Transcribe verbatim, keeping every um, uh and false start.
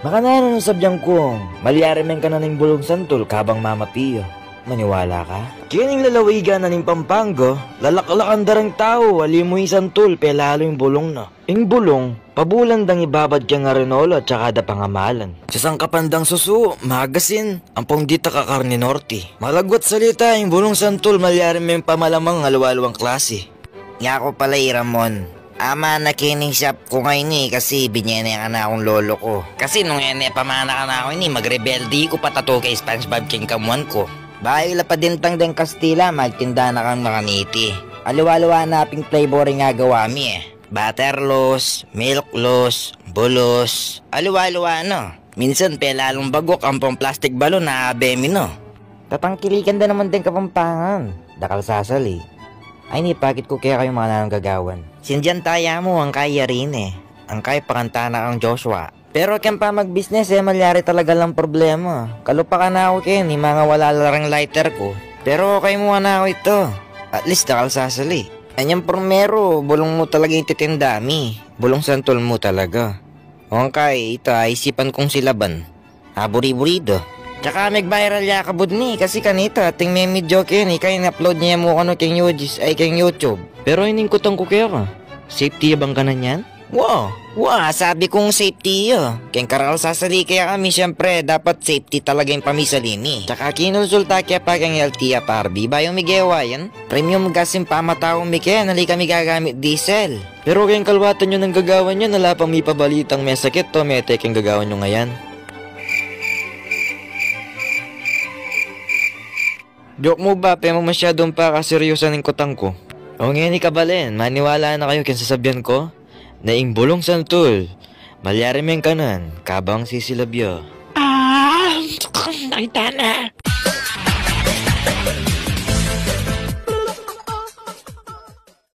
Makananu nung sabian kung malyari meng kanan ing bulung santul kabang mamapia? Maniwala ka? Kening lalawigan na ning Pampanga, lalaklakan da reng tau, ali mu ing santul, pelalu ing bulung na. Ing bulung, pabulan dang ibabad keng arinola at saka da pangamalan. Sasangkapan dang susu, magasin, ampong dita kakarni norte. Malagwat salita, ing bulung santul malyari meng pamalamang aliwa-aliwang klasi. Yaku pala i Ramon. Ama na kening shop ku ngeni kasi binie ne kanakung lolo ku. Kasi nung e ne pamana kanaku ini, magrebelde ku, patatu ke SpongeBob king kamuan ku. Bayu la padintang deng Kastila, magtinda na kang makaniti. Aliwa-aliwa na ping flavor ing agawa mi e. Butterless, milkless, bulus. Aliwa-aliwa na. Minsan pelalung baguk ampong plastic balloon a abe mi na. Tatangkilikan da naman deng Kapampangan. Dakal sasali. Ay, ini pakit ku kekayu makananung gagawan. Sindian taya mu, angkay yari ne. Angkay pakanta na kang Joshua. Pero keng pamag-business e malyari talaga lang problema. Kalupa kanaku keni, mangawala la reng lighter ku. Pero okay mu kanaku ita. At least dakal sasali. Anyang primero, bulung mu talaga ing titinda mi. Bulung santul mu talaga. O angkay, ita, isipan kung silaban. Aburi-buri da. Tsaka meg-viral ya kabud ni, kasi kanita, ating me-video keni, kaya in-upload ne mu kanu keng U G, ay, keng YouTube. Pero ining kutang ku keka, safety ya bang kanan yan? Wa, wa, sabi kung safety ya. Keng karakal sasali kekami, siyempre, dapat safety talaga ing pamisali mi. Tsaka kinonsulta ke pa keng L T F R B bayu mi gewa yan. Premium gas ing pamatau mi ke, nung ali kami gagamit diesel. Pero keng kalwatan yu nang gagawan yan, ala pang mipabalitang mesakit o mete keng gagawan yu ngayan. Joke mu ba, pemasyadung pakaseryusan ing kutang ku. O ngeni kabalen, maniwala na kayu keng sasabian ku? Na ing bulung santul, malyari meng kanan, kabang sisilab ya. Ah, nakita na.